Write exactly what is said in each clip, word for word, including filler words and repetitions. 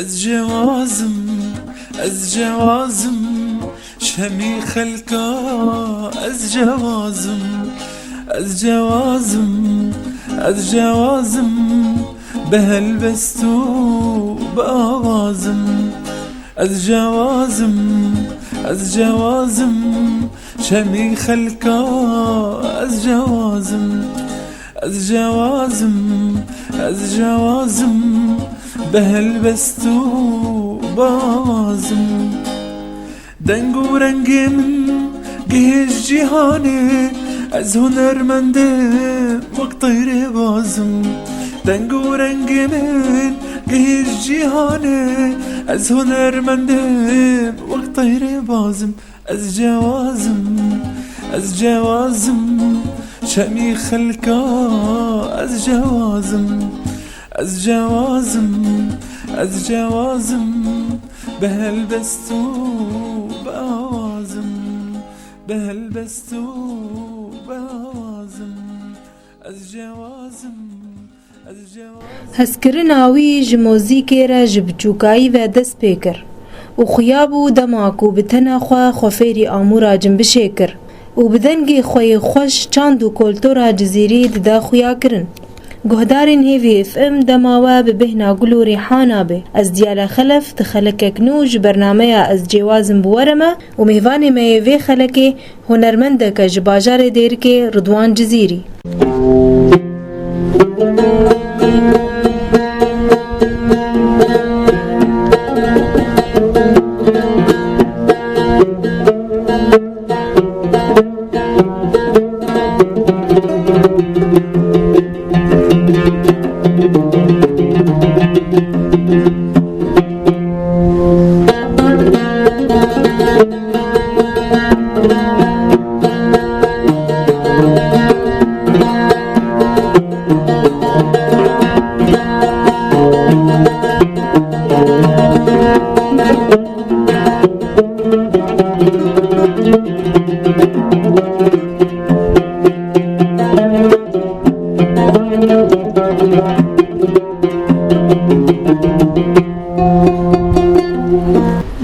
Ez cewazim, ez cewazim, şemî xelka ez cewazim, ez cewazim, ez cewazim, bi helbest û bi awazim. Ez cewazim, ez cewazim, şemî xelka ez cewazim. Ez cewazim, ez cewazim, bi helbest û bi awazim. Deng û rengê min gihêj cîhanê, ez hunermendim wek teyrê bazim. Deng û rengê min gihêj cîhanê, ez hunermendim wek teyrê bazim. Ez cewazim, ez cewazim, şemî xelka ez cewazim. Ez cewazim, ez cewazim, bi helbest û bi awazim, bi helbest û bi awazim. Ez cewazim, ez cewazim. Hezkirina wî ji mozîkê re ji biçûkayî ve dest pê kir û xuya bû dema ku bi tena xwe xwe fêrî amûra cimbişê kir û bi dengê xwe yê xweş çand û koltora Cizîrî dida xuya kirin. Guhdarên Hêvî F M dema we bi bêhna gul û rîhana be. Ez Diyale Xelef di xelekek nû ji bernameya Ez Cêwazim bi we re me û mêvanê me yê vê xelekê hunermendeke ji bajarê Dêrikê Ridwan Cizîrî.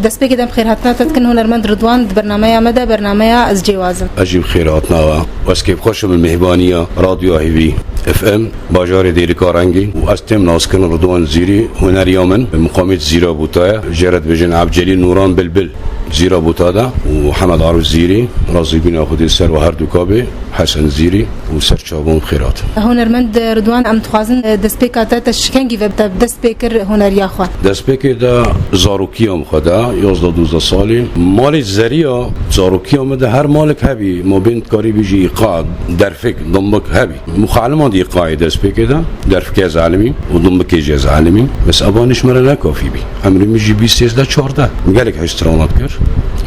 Destpêkê dem xêrhatina te dikin hunermend Ridwan di bernameya me de, bernameya Ez Cêwazim. Ez jî bi xêr hatina we. Ez kêfxweş im li mêhbaniya Radyoya Hêvî F M, bajarê Dêrika Rengîn û ez têm naskirin Ridwan Zîrî, huneriya min miqamê Zîra Bûta ye. Jê re dibêjin Ebcelî Nûran Bilbil Zîra Bûta de û Hemed Arif Zîrî, razîbîna Xwedê ser we herduka bê, Hesen Zîrî û ser çavan xêrat. Hunermend Ridwan, em dixwazin, e, destpêka te, te ji kengî ve te dest pê kir huneriya xwe? Destpêkê de zarokiya min xwe de, yazdeh duzdeh salî, malê zeriya zarokiya min de her malek hebî, ma bên dikarî bêjî îqa, derfik, dimbik hebî. Muxalima dî îqayê destpêkê de, derfikê ez elimî û dimbikê jî ez elimî. Bes evanî ji me re ne kafî bî. Emrê min jî bîst sêzdeh çardeh. Gelek hişt stranat kir.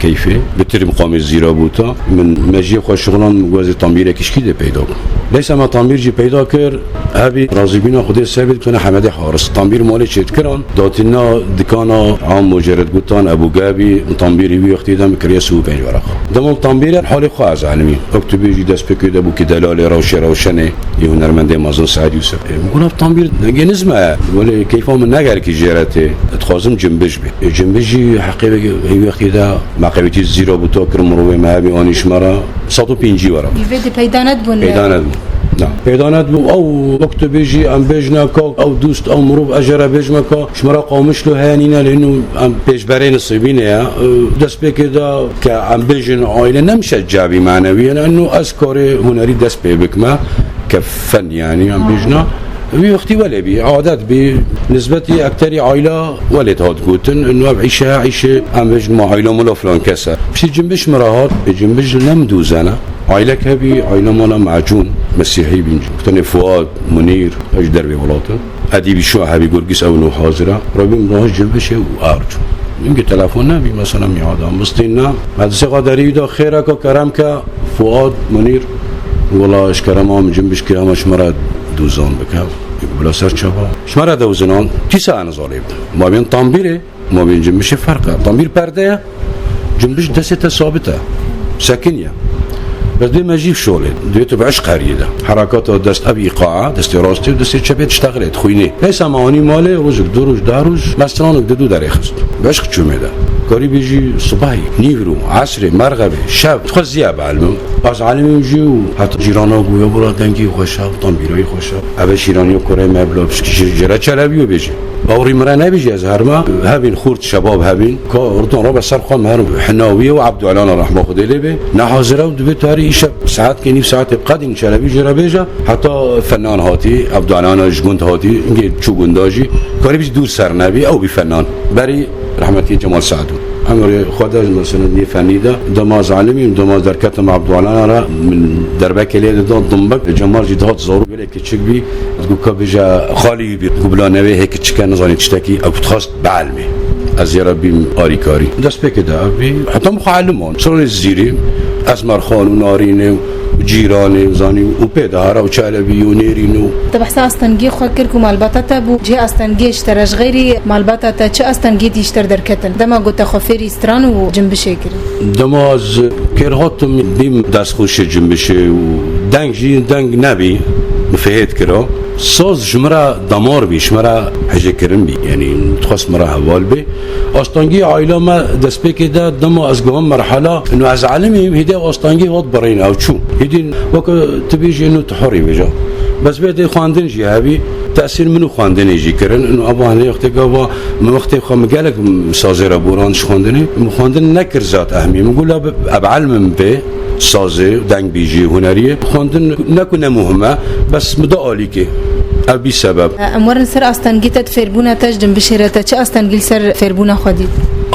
Keyfê. Bitirî miqamê Zîra Bûta. Min mejiyê xwe şixulan, min gwazê tambîrekî şkî dê peyda bû. Leysa me tambîr jî peyda kir. Hebî razîbîna Xwedê ser bê dikene Hemedê Haris. Tambîr malê çêdikiran. Datîna dikana a mucered gutan Ebû Gebî. Min tambîrî wî wextî de min kiriye sî û pênc wereq. Dema min tambîre halê xwe ez elimî. Wek tu bêjî destpêkê de bû ki delalê rewşê rewşenê. Yê hunermendê mezin Seîd Yûsif. Ê, min got, "Ev tambîr dengê nizme ye. Welê keyfa min ne gelekî jê re tê. Dixwazim cimbiş bê." Ê, cimbiş jî heqê wê, hê wextî de me qewîtî Zîra Bûta kir, mirovê me hebî anî ji me re sed û pêncî were. Vê dî peyda nedibûn. Peyda nedibûn. Na. Peyda nedibû. Ew wek tu bêjî em bêjine ka, ew dûst, ew mirov, ez jê re bêjime ka ji me re Qamişlo heye nîne lê nû em pêşberê nisîbînê ye. Destpêkê de ke em bêjin aîle nemişe cevî manewî, yani eno ez karê hunerî dest pê bikime. Ke fen yani em bêjina. Wî wextî welê bî, adet bî, nisbetî ekterî aîla welê dihat gotin, eno ev îşe, îşê em bêjin ma aîla mula filan kes e. Piştî cimbiş min re hat, ê cimbiş ne min dûzene. Aîlek hebî, aîla mala Mecûn, Mesîhî bîn. Tenê Fuad, Munîr, ew ji dervê welat in. Edîbî şo hebî Gurgis ew nû hazir e. Rabî min rahişt cimbiş û arc. Min ki telefon nebî, mesela mîada. Mistîn ne. Medresê xwe derî da xêreka kerem ke Fuad, Munîr. Wela ji kerema min cimbiş kir, hema ji me re dûzan bike. Bila ser çava. Ji me re dewzinan, tîsa en zalê bide. Ma bên tambîrê, ma bên cimbiş ê ferq e. Tambîr perde ye, cimbiş destê te sabit e. Sekin ye. Bes dê me jî şolê. Dê tu bi eşq heriyê de. Herakata dest ev îqaa, destê rastê û destê çepê diştexilê, dixwînê. Neyse me anî malê, rojek, du roj, deh roj, me stranek di du derê xist. Bi eşq çûmê de. Karî bêjî sibehî, nîvro, esrê, merxebê, şev, dixwest ziya bielmim. Ez elimîm jî û heta cîrana bûye bira dengî xweş e, tambîrayî xweş e. Eve şîraniya kurê me bila pişkî jê re çelebî bêjî. Ewrî min re nebî jî ez herma, hevîn xurt şebab hevîn. Ka orton re be ser xwe me herim Hinawî û Ebdulana rehma Xwedê lê bê. Ne hazir ew divê tarî îşev saetkê nîv saetê qedîn çelebî jê re bêje. Heta fenan hatî, Ebdulana ji gund hatî, îngê çû gunda jî. Karî bî dûr ser nebî, ew bî fenan. Berî rehmetî Cemal Saedû. Emrê xwe de, mesela, yê fenî de, dema zalimî, dema derketim Ebdulana re, min derbekê lê dida, dimbik, Cemal jî dihat zarû. Kiçik bî, digo ka bêje xalî wî bî. Digo bila newê hê kiçik e, nizanî tiştekî, ew dixwest bielmê. Ez ê re bîm arîkarî. Destpêkê de ev bî, heta min xwe elim an. Çirê zîrî, Esmer Xan û Narînê û cîranê, zanî, û pê de hera û Çelebî û Nêrîn û. Te behsa astengiyê xwe kir ku malbata te bû. Cihê astengiyê ji te re ji xeyrî malbata te çi astengiyê dî ji te re derketin? Dema ku te xwe fêrî stran û cimbişê kirin. Dema ez kêr hatim bîm destxweşê cimbişê û deng jî deng nebî, min fêhêt kira. Saz ji min re damar bî, ji min re hejêkirin bî. Yanî dixwest min re heval bê. Astengî aîla me destpêkê de dema ez giham merhela, ino ez elimîm, hêdî ew astengî hat birîn ew çû. Hêdî weke tu bêjî ino tu hurî bêja. Bes vê dê xwendin jî hebî, tesîr min û xwendinê jî kirin. Ino eva hinê wextê gava min wextê xwe min gelek sazê re borand ji xwendinê. Min xwendin nekir zat ehmî. Min got la bi-, ev elmim bê, sazê, dengbîjî, huneriyê. Xwendin ne ku ne muhim e, bes min da alîkê. Ev bî sebeb. Em werin ser astengî te, fêrbûna te ji cimbişê re te çi astengî li ser fêrbûna xwe dît?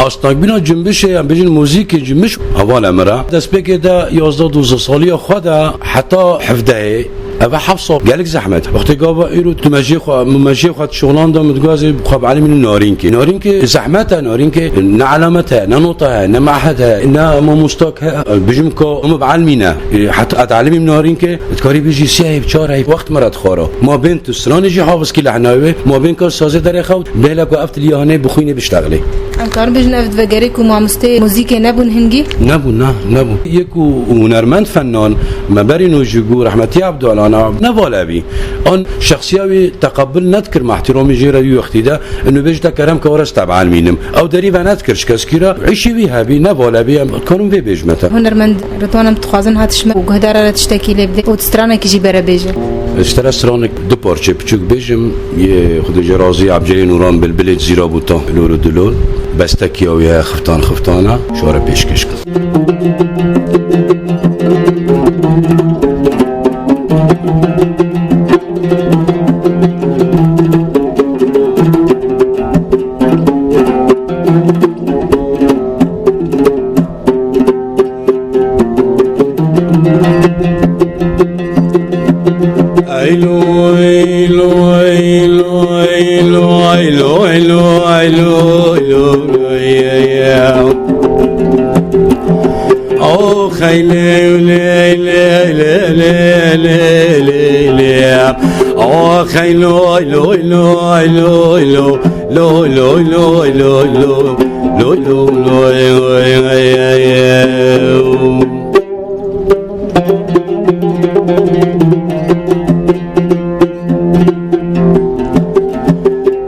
Astengbîna cimbişê, em bêjin muzîkê cimbiş, hevalê min re. Destpêkê de yazdeh duzdeh saliya xwe de heta hevdehê, ev e heft sal, gelek zehmet. Wextê gava îro tu mejiyê xwe, min mejiyê xwe şolan da, min digo ez ê xwe bielimînim narînkê. Narînkê zehmet e, narînkê ne elamet e, ne nota e, ne mehed e, ne mamostak e. Bijim ka em bielimîne. E, heta ez elimîm narînkê, dikarî bijî sê eyb, çar eyb, wext min re dixwara. Ma bên tu stranê jî hafiz kî lehnayê wê, ma bên ka sazê derê xew, bêle ku ev tiliya hanê bixwînê biştexilê. Em karin bêjin ev vegerê ku mamosteyê muzîkê nebûn hingî? Nebû, na, nebû. Yê ku hunermend fenan, me berî nû jî got, rehmetî Ebdulana, ne vala bî. An şexsiya wî teqebul nedikir, me ihtiramî jê re wî wextî de, inu bêj te kerem ke were ez te bielimînim. Ew derî venedikirin ji keskî re, îşî wî hebî, ne vala bî, em karin vê bêjime te. Hunermend Ridwan, em dixwazin hat ji me û guhdara re tiştekî lê bidê û stranekî jî bere bêje. Ez ji te re stranek du parçe piçûk bêjim, yê Xwedê jê razî, Ebceyê Nûran Bilbilê Cizîra Bûta, Lol û Dilol. Bestekiya wî heye Xiftan Xiftana, ji we re pêşkêş kim.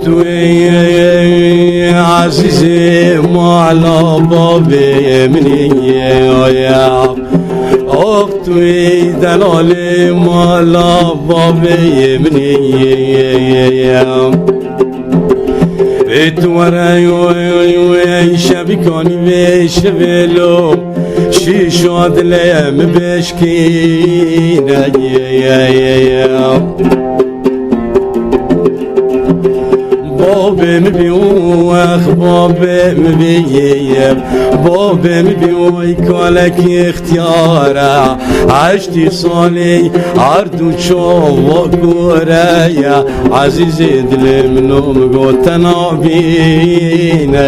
Tu ey ezîzê mala bavê min î ya. Ox tu ey delalê mala bavê min î ya. Ê tu were yo, yo, yo, ey şevikan vê şevê lo, şîşo dilê min beşkîne. Bavê min bî, wex bavê min bî, bavê min bî, oy kalekî ixtiyar e, heştî salî, erd û çava kore ye, ezîzê dilê min û min got te nabîne.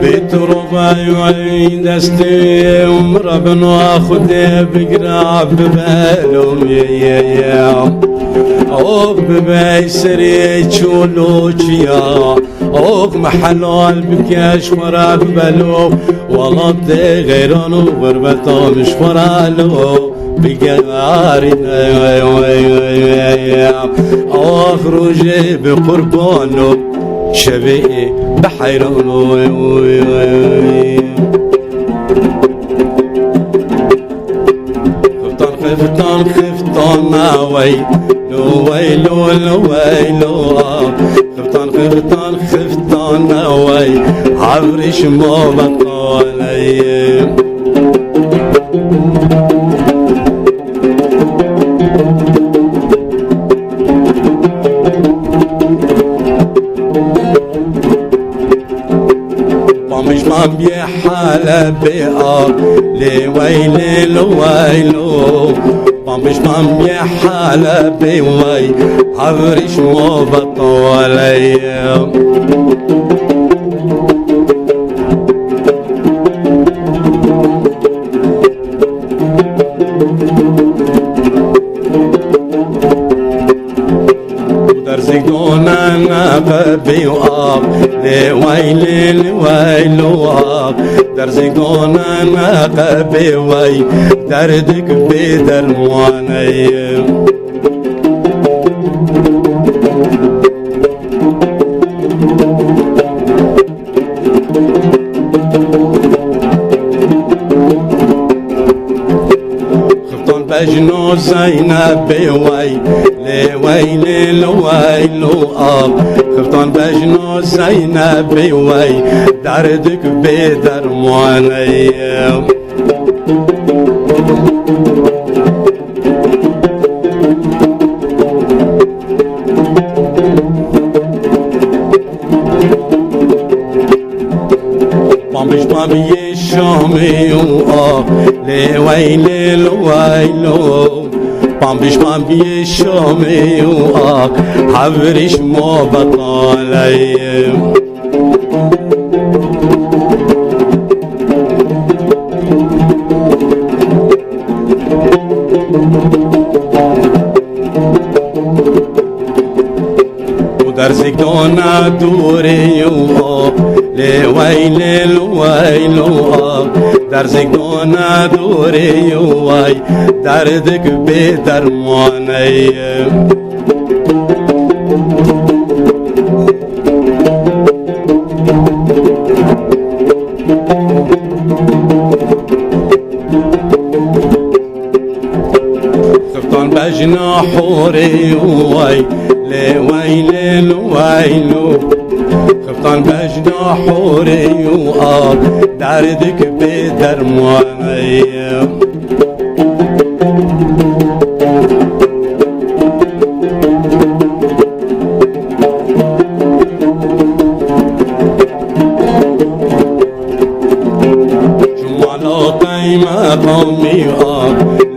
Bê tu rovayî destê min re bino Xwedê bigire bibelo ye ye ye. Ox bibe serê çolûçiya. Ox me helal bike ji xwe re bibelo. Welatê xeyran û xurbetan ji xwe re lo. Bigerîne. Ax rojê bi qurban û şevê bi heyran. Xiftan, xiftan, xiftan, weylo, weylo, weylo. Xiftan, xiftan, xiftan, wey, hevrîş ma betaleye. Pamijman bê hele bê a, lê weylê lo weylo. Pamijman bê hele bê wey, hevrîş ma betaleye. Derzîk done neqebî û av, lê weylê li weylo av. Derzîk done neqebî wey, derdik bê dermaneye. Xiftan bejno Zeynebê wey, lê weylê li weylo av. Xiftan bejno Zeynebê wey, derdik bê dermaneye. Pambiş pambiyê Şamê û a, lê weylê li weylo. Pambiş pambiyê Şamê û a, hevrîş ma betaleye. Û derzik dona dûrê û a, lê weylê li weylo a. Derzik dona dûrê û ay, derdik bê dermaneye. Xiftan bejna horê û ay, lê weylê li weylo. Xiftan bejna horê û a, derdik bê dermaneye. Çumala qeyme qamî a,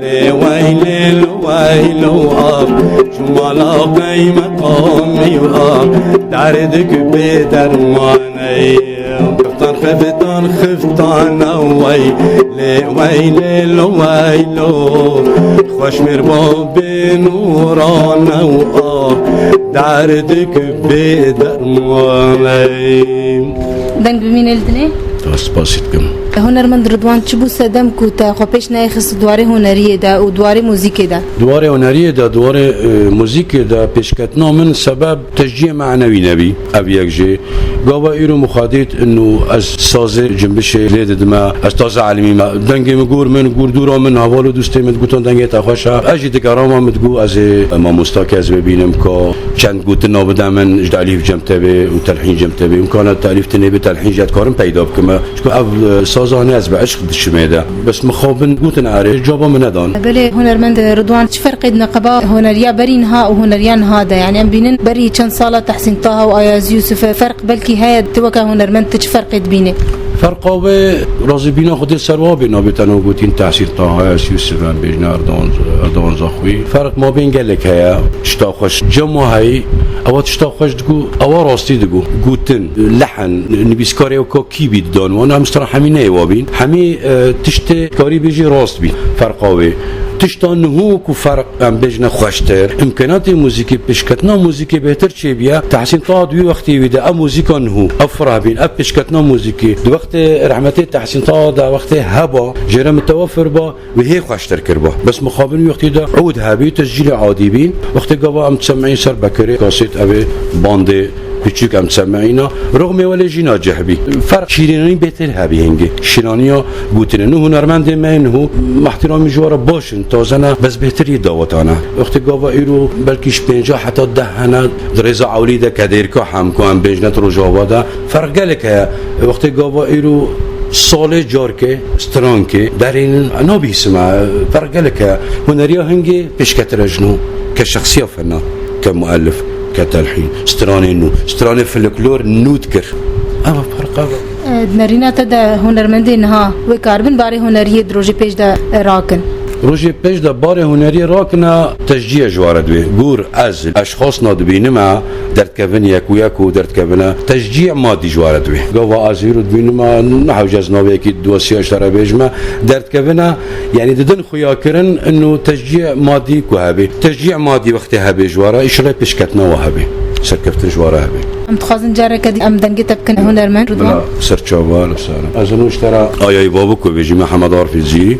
lê weylê li weylo a. Çumala qeyme qamî a, derdik bê dermaneye. Xiftan, xiftan, xiftan wey, lê weylê li weylo. Xweşmêr babê nûran ew a, derdik bê dermanê. Deng bimîne li dinê. Te spasî dikim. Hunermend Ridwan, çi bû sedem ku te xwe pêş neyê xist di warê huneriyê de û di warê muzîkê de? Di warê huneriyê de, di warê, e, muzîkê de pêşketina min sebeb teşciyê menewî nebî. Ev yek jê. Gava îro mixadît û ez sazê cimbişê lê didime, ez taze elimî me. Dengê min gor min, gor dûra min, heval û dostê min digotin dengê te xweş e. Ez jî digerama min digot ez ê mamosta ke ez bibînim ka çend gotina bide min ji telîf cem tevê û telhîn cem tevê. Îmkana telîf tinê bi telhîn jî ez dikarim peyda bikime. Çku ev, e, saza ne ez bi eşq dişimê de. Bes mixabin gotin erê, caba min nedan. Belê hunermend Ridwan, çi ferqê dine qeba huneriya berî niha û huneriya niha de? Yani em bînin berî çend sala Tehsîn Taha û Ayaz Yûsif, e, ferq belkî heye, tu weke hunermend tu çi ferqê dibînî? Ferqa wê razîbîna Xwedê ser wa bê, nabê tena gotin Tehsîn Taha ye, Yûsif em bêjin Erdogan, Erdogan Zaxwî. Ferq mabên gelek heye. Tişta xweş cem wa heyî, ewa tişta xweş digo, ewa rastî digo. Gotin, lehen, nivîskarê weka kî bî didan wan, em stara hemî neyê wa bîn. Hemî, e, tiştê karî bêjî rast bî. Ferqa wê. Tişta niho ku ferq em bêjine xweştir. Îmkanatê muzîkê, pêşketina muzîkê bêhtir çêbiye. Tehsîn Taha di wî wextê wî de ev muzîka niho, ev fireh bîn, ev pêşketina muzîkê. Di wextê rehmetê Tehsîn Taha de wextê heba, jê re mitewefir ba, wê hê xweştir kirba. Bes mixabin wî wextê de ûd hebî, tescîlê adî bîn. Wextê gava em disemeyîn ser bekirê, kasêt evê, bandê, piçûk em disemeyîna. Roxmê welê jîna cih bî. Ferq şîrînî bêtir hebî hingê. Şîraniya gotine. Nû hunermendê me yên, nû mehtiramî ji we re baş in, taze ne, bes bêhtir yê dawetane. Wextê gava îro belkî ji pênca heta deh hene, di rêza ewlî de kedêrka hem ku em bêjine di Rojava de. Ferq gelek heye. Wextê gava îro salê carkê, strankê, derînin, nabîsime. Ferq gelek heye. Huneriya hingê pêşketir e ji nû. Ke şexsiya fena, ke muellif, ke telhîn. Stranê nû. Stranê folklor nû dikir. Ev e ferq ev e. E, di nerîna te de hunermendê niha wê karibin barê huneriyê di rojê pêş de, e, rakin? Rojê pêş de barê huneriyê rakine, teşcîye ji ware divê. Gor ez, eşxasna dibînime, derdkevin yek û yek û derdkevine, teşcîye madî ji ware divê. Gava ez îro dibînime, nehewce ez navê yekî di dosiya ji te re bêjime, derdkevine, yanî didin xuyakirin, ino teşcîye madî ku hebê. Teşcîye madî wextê hebê ji ware, îşillah pêşketina we hebê. Serkeftin ji ware hebê. Em dixwazin careke dî em dengê te bikin hunermend Ridwan. Bila ser çava, li ser. Ez ino ji te re ayayî Babiko bêjî, Mihemed Arifê Zîrî.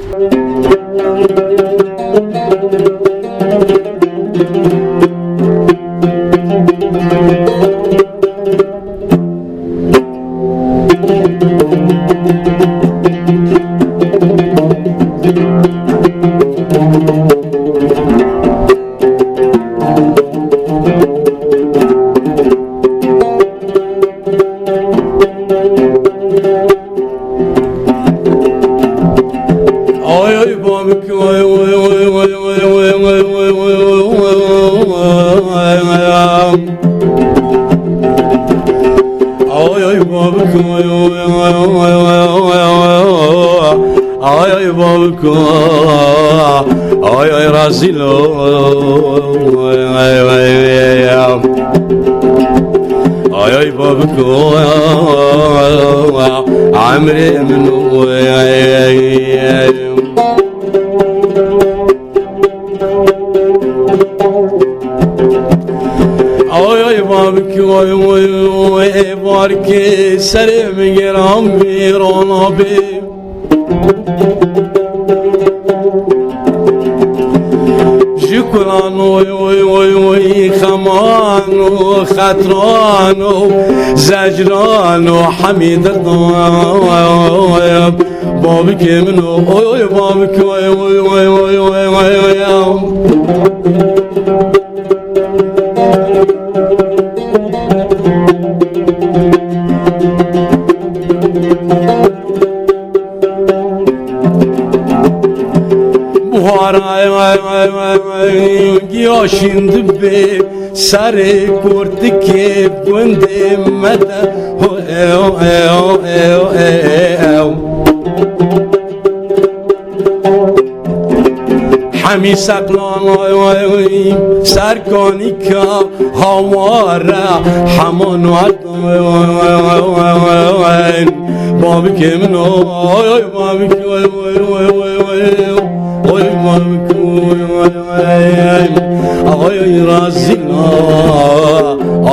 Ay ay babik, ay ay ay ay ay ay ay ay ay ay ay. Ay ay babik, ay ay ay ay ay ay ay ay ay babik, ay ay razîlo, ay ay ay ay ay. Ay ay babik, emrê min, ay ay ay ay. Ay ay babik, oy oy oy, ê barkê serê min geran bî, rona bî. Ji kulan oy oy oy oy, xeman û xetran û zecran û hemî derdan. Babikê min o, oy, oy, babikê, oy, oy, oy. Buhar, ay, ay, ay, ay, ay, giya şîn dibê, serê kurtikê gundê me de, ho, ew, ew, ew, ew, ew. Hemî seqlan, oy, oy, oy, serkanîka hawara heman erdin, oy, oy, oy, oy, oy, oy, oy. Babikê min, oy, oy, babikê, oy, oy, oy, oy, oy, oy, babikê, oy, oy, oy, oy, oy, razîna,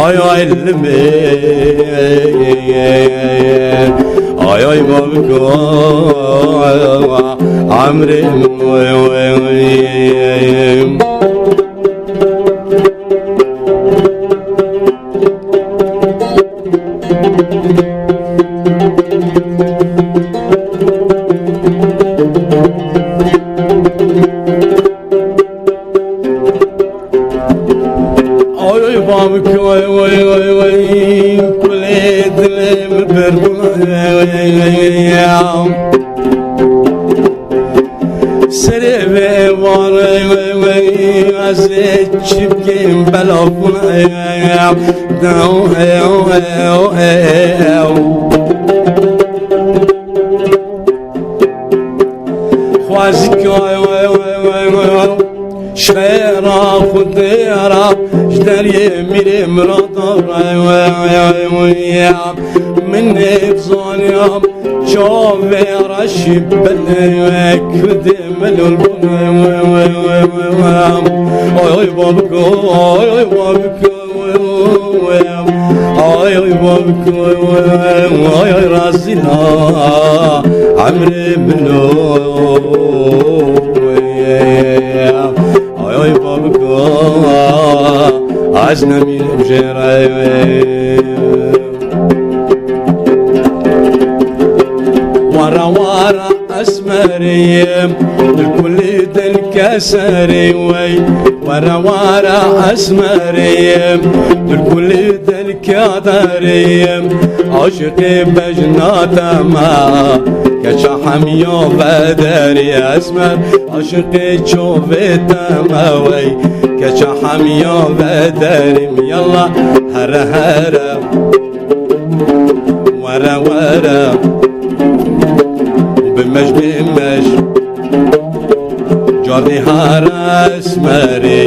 ay, ay, limê. Ay ay babiko, emrê min, oy, oy, oy. Ay, ay, babik, ay, ay, ay, ay, kulê dilê min bir bûn, ay, ay, ay, ay, ay, ay. Serê vê var, ay, ay, ay, ez ê çi bikêm bela bûn, ay, ay, ay, ay, ay, ay, ay, ay. Şêra Xwedê ra ji deriyê mîrê mirada re. Min nêzaniyam çavê reşî belê kurdê melûl bûne. Ay babiko, ay babiko. Ay, ay, vay, vay, vay, vay, ay, ay, razîna emrê min o. Ay, ay, babika, ez nemînim jê re. Wara, wara, Esmeriyim, li kulî dilke serê wey. Were were esmeriyim, li kulî dilke deriyim. Aşiqê bejna te me, keça hemiya vederî esmer. Aşiqê çavê te me wey, keça hemiya vederîm. Yallah, here here. Were were, bimej bimej, carnê hare esmerê.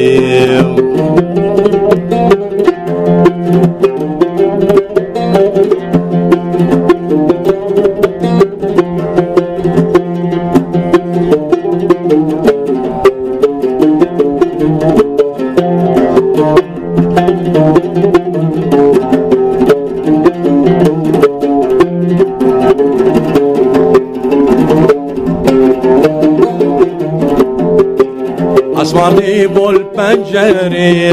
Esmardî bol pencerê,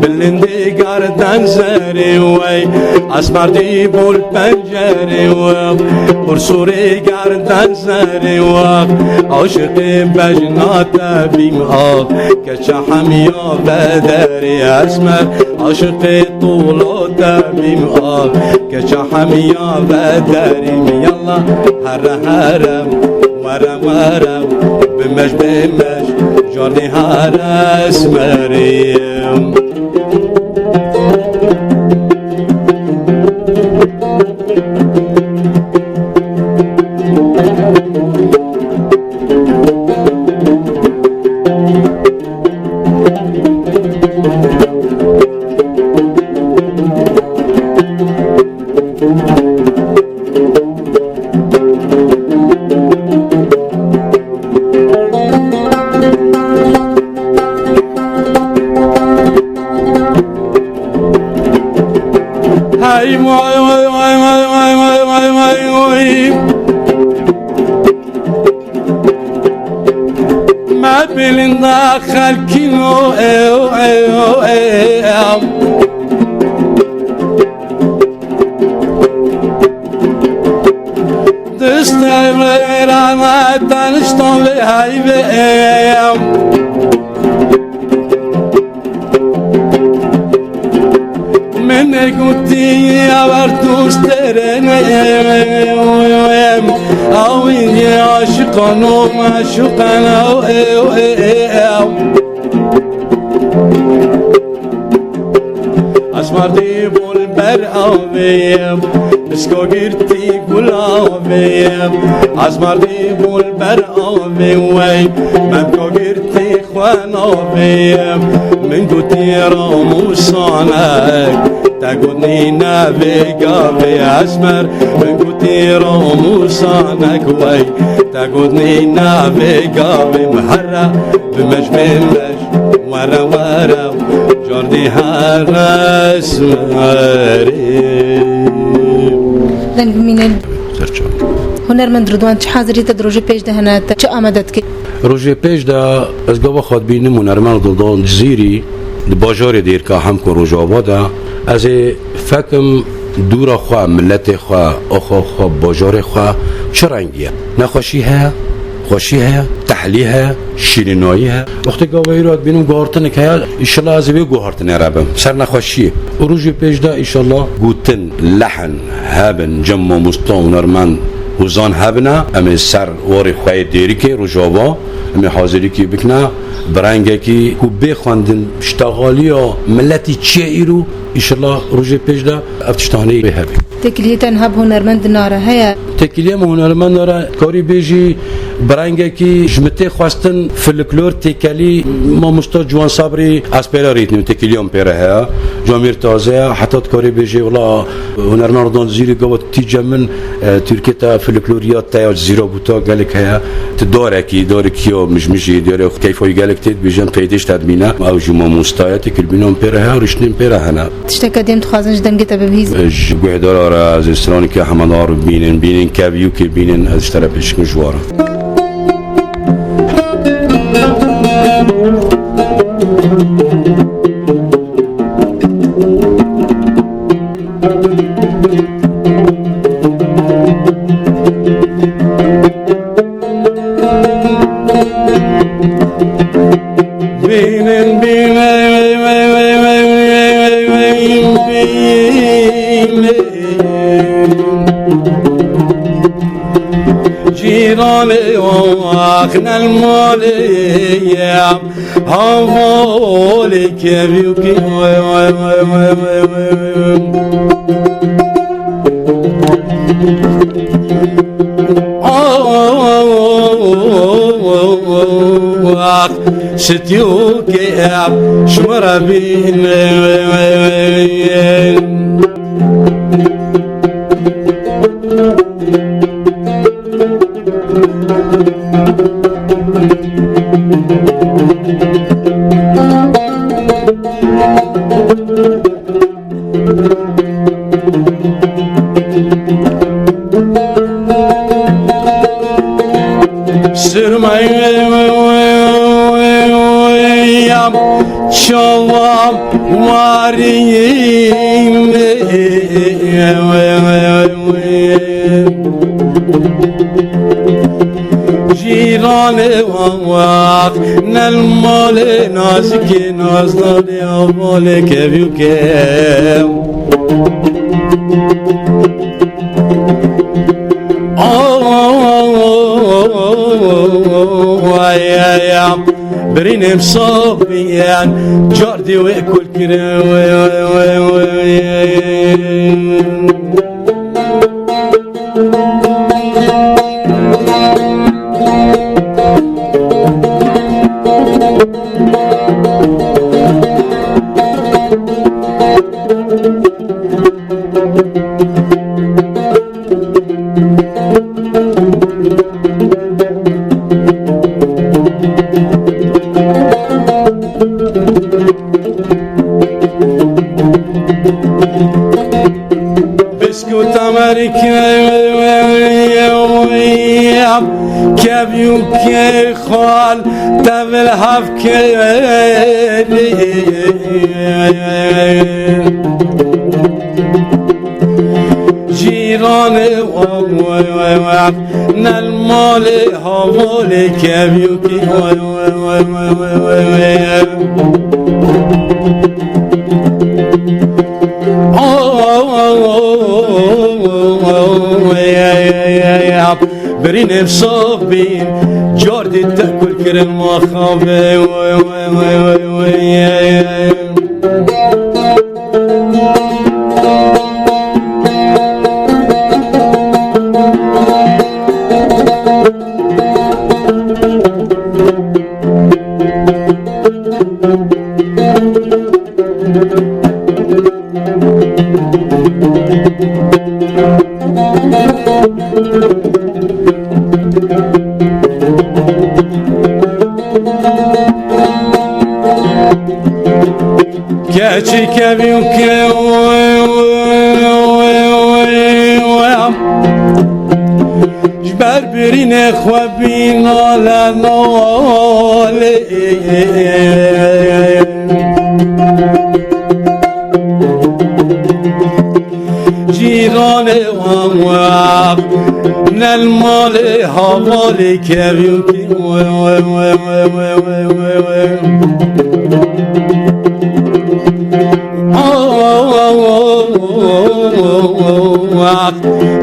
bilindî garden zerê wey. Esmardî bol pencerê, qursûrê garden zerê wey. Aşiqê bejna te bîm ah. Keça hemiya vederê esmer, aşiqê tolo te bîm ah. Keça hemiya vederîm yallah, here here, were were, bimej bimej, carnê hare esmerê. Hey, vay, vay, vay. Me bilinda xelkîno, ew, ew, ew. Distevê rana taniştan vê heyvê, ew. Min gotî ya wer dostêrê me, ew, ew, ew. Awî aşiqan û meşûqan, ew, ew, ew, ew. Esmardî bûn ber avê, pisko girtî gulavê. Esmardî bûn ber avê wey, memko girtî xwe navê. Min gotî ramûsanek, te got nîne vê gavê esmer. Min gotî ramûsanek wey, te got nîne vê gavê. Min here bimej bimej. Were were, cardî her esmerî. Deng bimînin. Serçe. Hunermend Ridwan, çi hazirî te di rojê pêş de hene, te çi amade dikî? Rojê pêş de ez gava xwe dibînim hunermend Dildan Cizîrî di bajarê Dêrika Hemko Rojava de. Ez ê fekim dûra xwe, miletê xwe, axa xwe, bajarê xwe çi rengî ye? Nexweşî heye? Xweşî heye, tehlî heye, şîrînayî heye. Wextê gava îro dibînim guhartinek heye, îşallah ez ê vê guhartinê re bim. Ser nexweşiyê. Û rojê pêş de îşallah gotin, lehn hebin, cem mamosta, hunermend, hozan hebine. Em ê ser warê xwe yê Dêrikê Rojava, em ê hazirîkî bikine. Bi rengekî ku bê xwendin, ştexaliya miletî çi ye îro, îşallah rojê pêş de ev tiştanê wê hebe. Têkiliyê te niha bi hunermend nare heye? Têkiliyê me hunermend nare, karî bêjî Bi rengekî ji min tê xwestin, folklor têkelî mamosta Ciwan Sabrî, ez pê re rîtnim, têkiliya min pê re heye. Camêr taze ye, heta dikarê bêjê, wela hunermend Ridan Cizîrî gava tî cem min, e, Tirkiyê te folkloriya te ya Cizîra bûta gelek heye. Tu darekî, darekî ya mijmijî, darê keyfa wî gelek tê dibêjin, peydêş te dimîne. Ew jî mamosta ye, têkilbûna min pê re heye, rîştên pê re hene. Tişteke din dixwazin ji dengê te bibihîzin? Ji guhdara re ez ê stranekî Hemedar bînin, bînin, kevî û kê bînin, ez ji te re pêşkêş ji wa re. Bînin, bînin, bînin. Cîranê axnel malê ye, havalê kevî û kê. Ah, stiyokê ji min re bînin. Sirmeyam çawa warî. Cîranê wan wext nel malê nazikê nazdanê avalê kevî û kew. Ay, ay, ay, birînê misabiyan cardî wê kul kirin. Biskuta merî kevî û kê xal tevil hev kirî. Cîranê wan nel malê havalê kevî û kê. Birînê misabiyan cardî te kul kirin maxavê. Keçî kevî û kew ji ber birînê xwe bîna le nalê. Cîranê wan wext nel malê havalê kevî û kê.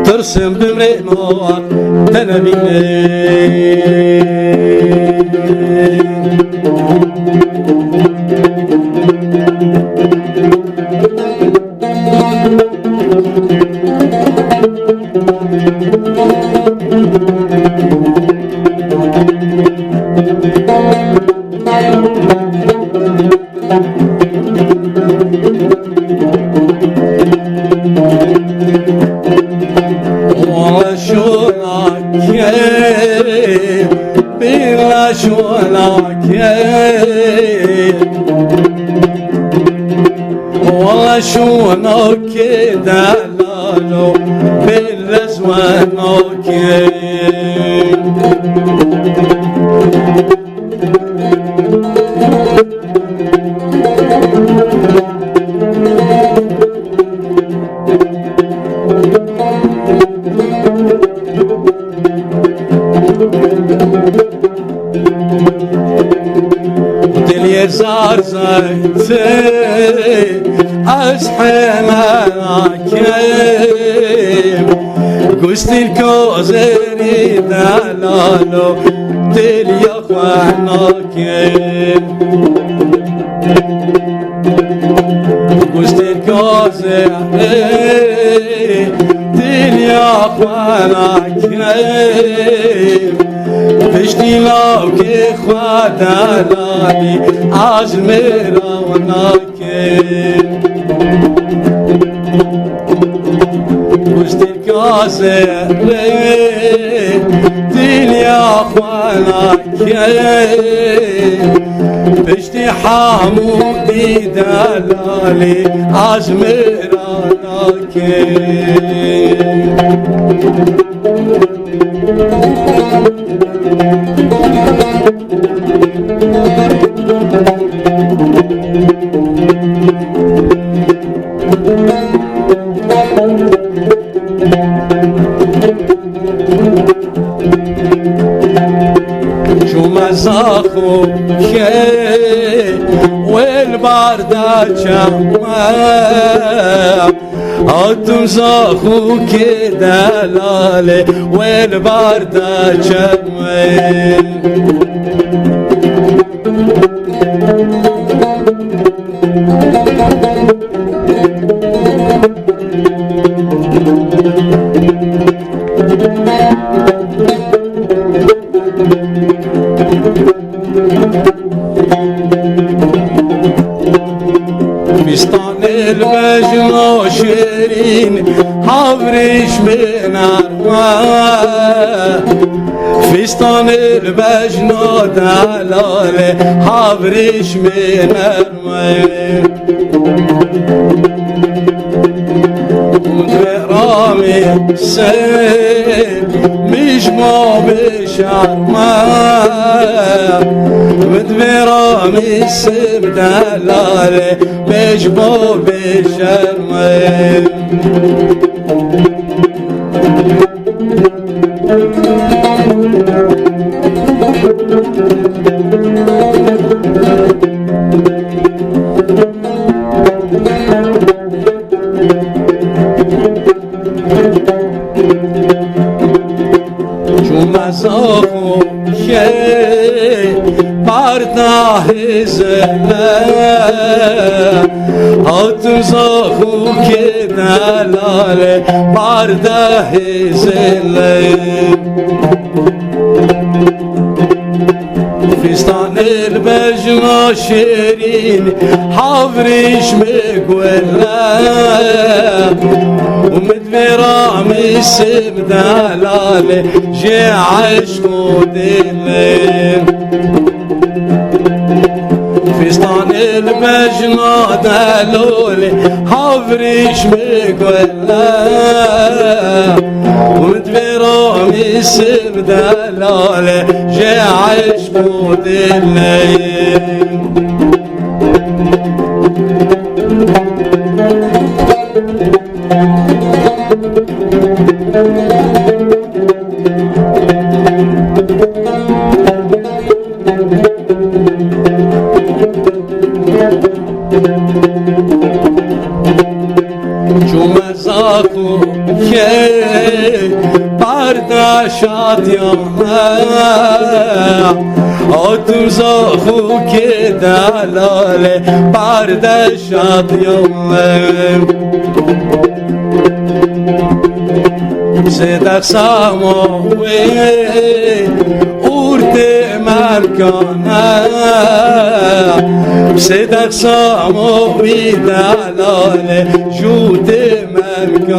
Tirsim bimrê ma te nebîne. Wala şonakê, bila şonakê. Wala şonakê delalo, bila şonakê. Dilê zar zaytê ez hema kim, gustil kozeri delalo, dilya xwe nakim. Gustê gazê dinya xwe nakim. Piştî lawkê xwe delalî, ez mêra nakim. Gustê gazê dinya xwe nakim. Piştî hemû dî delalî, ez mêra nakim. Çûme zaxokê wê li bar de çeme, hatim zaxokê delalê wê li bar de çeme. Fîstanê li bejno şêrîn, havrîş min erwe. Fîstanê li bejno delalê, havrîş min erwe. Ramî se mij ma bêşerme, min divê ramî se delale, mij ma bêşerme. Çûme zaxokê barda hêzele, hatim zaxokê delale barda hêzele. Fîstanê li bejna şêrîn, havrîş mi gule. Û min divê ramîsim delale, jê eşq û dile. Fîstanê li bejna delolê, havrîş mi gule. Û min divê ramîsim delale, jê eşq û dile. Çûme zaxokê barda şadiya me, hatim zaxokê delale barda şadiya me. Sêdex Samo wê ortê merkane, Sêdex Samo wî delale jûtê merkane.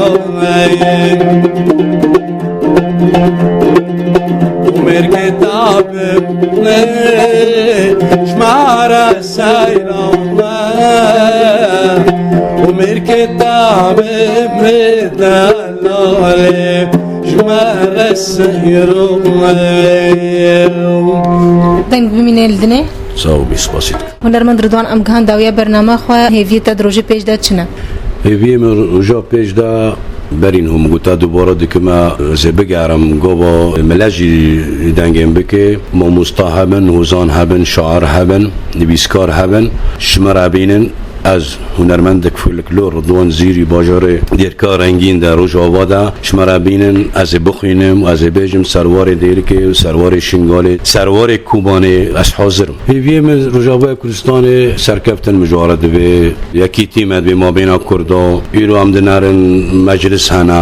Umêr kitabê ji me re seyran e. Umêr kitabê mi delalê ji me re seyran e. Deng bimîne li dinê. Sağ ol, bî spasî. Hunermend Ridwan, em gihan dawiya bernama xwe, hêviyê te di rojê pêş de çi ne? Hêviyê min roja pêş de berîn hûn gota dubara dikime, ez ê bigerim gava mile jî dengên bike, mamosta hebin, hozan hebin, şair hebin, nivîskar hebin, ji me re bînin. Ez hunermendek folklor Ridwan Zîrî bajarê Dêrka Rengîn de Rojava de ji me re bînin, ez ê bixwînim, ez ê bêjim serwarê Dêrikê û serwarê Şingalê, serwarê Kobanê ez hazir im. Hêviyê min Rojavaya Kurdistanê serkeftin mijwara dibe, yekîtî me dibe mabêna Kurda. Îro em dinerin meclis hene,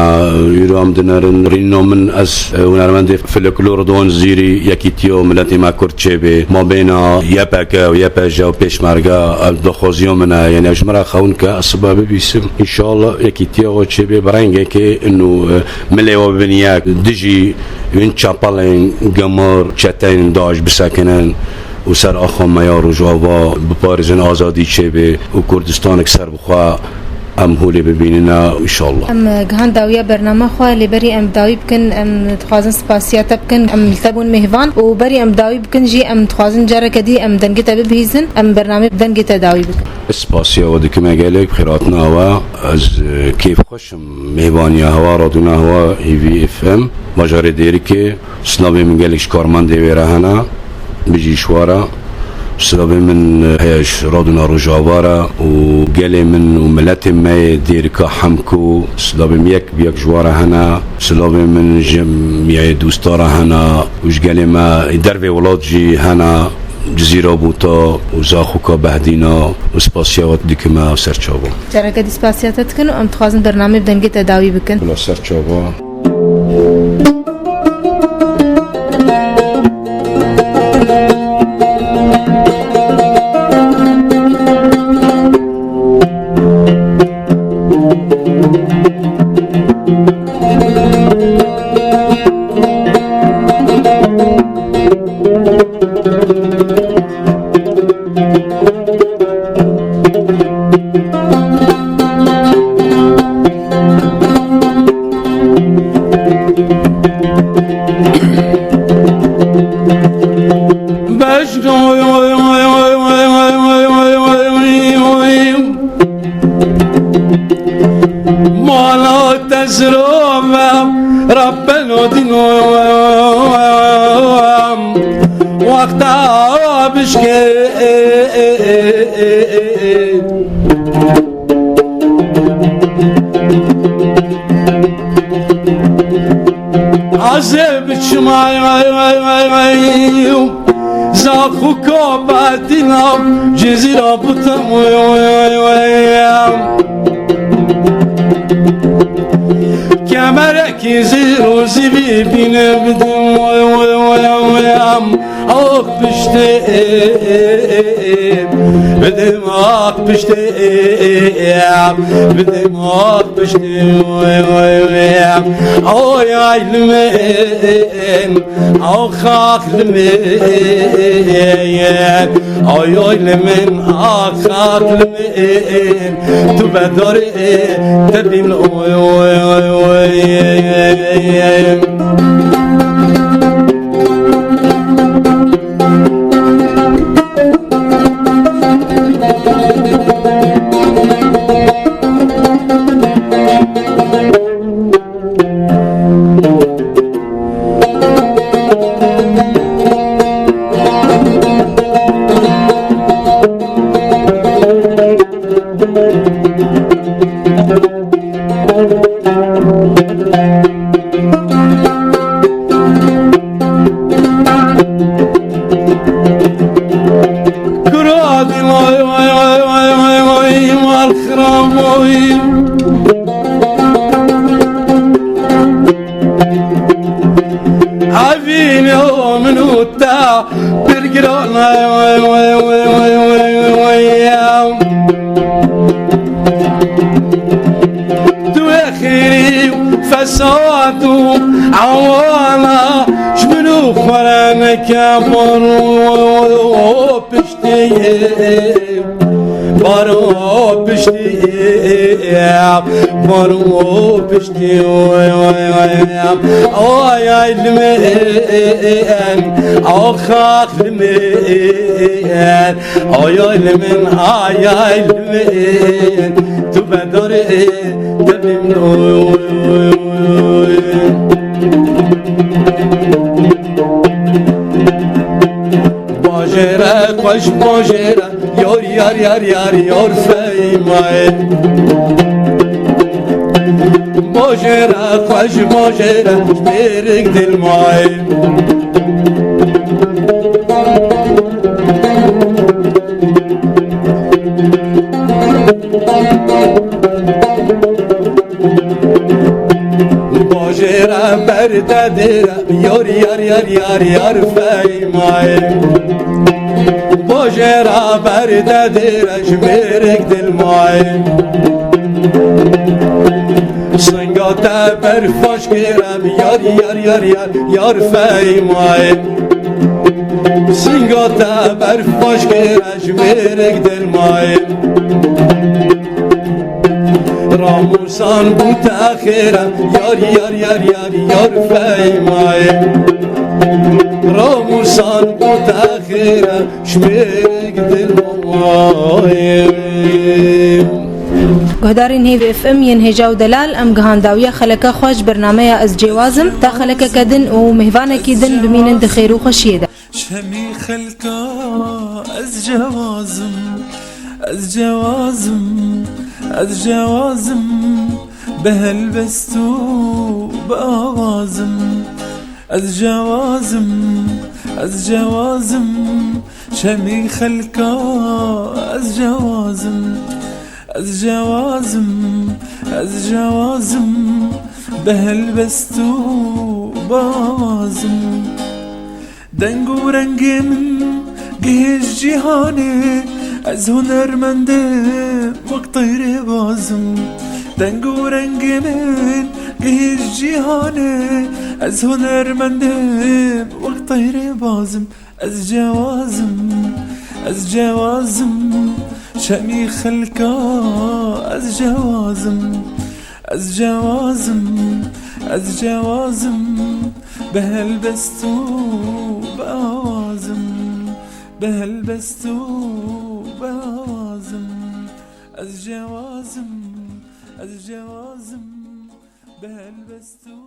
îro em dinerin rîna min ez, e, hunermendê folklor Ridwan Zîrî yekîtiya miletê me Kurd çêbe. Mabêna Y P G û Y P J û Pêşmerge ev daxwaziya min e. Yanî ji min re xewin ke ez sibe bibîsim. Înşallah yekîtiya xwe çêbe bi rengekê ino, e, milê we bibin yek. Dijî wîn çapelên gemar çeteyên DAIŞ bisekinin û ser axa me ya Rojava biparêzin, azadî çêbe û Kurdistanek serbixwe em holê bibînine înşallah. Em gihan dawiya bernama xwe, lê berî em dawî bikin, em dixwazin spasiya te bikin, em li te bûn mêhvan û berî em dawî bikin jî em dixwazin careke dî em dengê te bibihîzin, em bernamê bi dengê te dawî bikin. Spasiya we dikime gelek, bi xêr hatina we. Ez, e, kêfxweş im mêhvaniya hewa radona hewa Hêvî F M, bajarê Dêrikê. Silavê min gelek ji karmendê wê re hene, bijî ji we re. Silavê min heye ji radona Rojava re û gelê min û miletê me yê Dêrika Hemko. Silavê min yek bi yek ji we re hene. Silavê min ji miyayê dosta re hene û ji gelê me dervê welat jî hene. Cizîra Bûta û Zaxoka Behdîna û spasiya we dikime serçava. Careke dî spasiya te dikin û em dixwazin bernameyê bi dengê te dawî bikin. Bila serçava. Mala te zirove, Rabbeno dîno, wexta bişke. Azê biçim ay, ay, ay, ay, ay. Zaxuka Bedîna, Cizîra Buta, oy, oy, oy, oy. Kemerekî zîr û zîvî bîne bidim, oy, oy, oy, oy. Ah piştê, bidim ah piştê, bidim ah piştê, oy, oy, oy. Oy, ay li min. Ax, ax li min, ay, ay li min, ax, ax li min, tu bedarê te bîn, oy, oy, oy, oy. Kura dî vay, vay, vay, mal xiramoyî. Evîno min û te pir giran e, vay, vay, vay. Tu ê xî Awana ji min û xwereneke baro piştî, baro piştî, baro piştî. Ay ay li min, ax ax li min. Ay ay li min, ay ay li min, tu bedarê te bî min. Bajêre xweş bajêre, yar yar yar yar yar Feymayê. Bajêre xweş bajêre, mêrik dilmayê. Bajêre berde dêre, yar yar yar yar yar Feymayê. Bajêre berde dêre, ji mêrik dilmayê. Singa te berfaş kêrem, yar yar yar yar yar Feymayê. Singa te berfaş kêre, ji mêrik dilmayê. Ramûsan bû te xêrem, yar yar yar yar yar Feymayê. Ramûsan bû te xêrem, ji mêrik dilmayê. Guhdarên Hêvî F M yên hêja û delal, em gihandawiya xeleka xwe ji bernameya Ez Cêwaz im. Ta xelekeke din û mêvanekî din bimînin di xêr û xweşiyê de. Şemî xelka ez cewazim, ez cewazim, ez cewazim, bi helbest û bi awazim. Ez cewazim, ez cewazim, şemî xelka ez cewazim. Ez cewazim, ez cewazim, bi helbest û bawazim. Deng û rengê min gihêj cîhanê, ez hunermendim wek teyrê bazim. Deng û rengê min gihêj cîhanê, ez hunermendim wek teyrê bazim. Ez cewazim, ez cewazim, şemî xelka ez cewazim. Ez cewazim, ez cewazim, bi helbest û bi awazim, bi helbest û bi awazim. Ez cewazim, ez cewazim, bi helbest û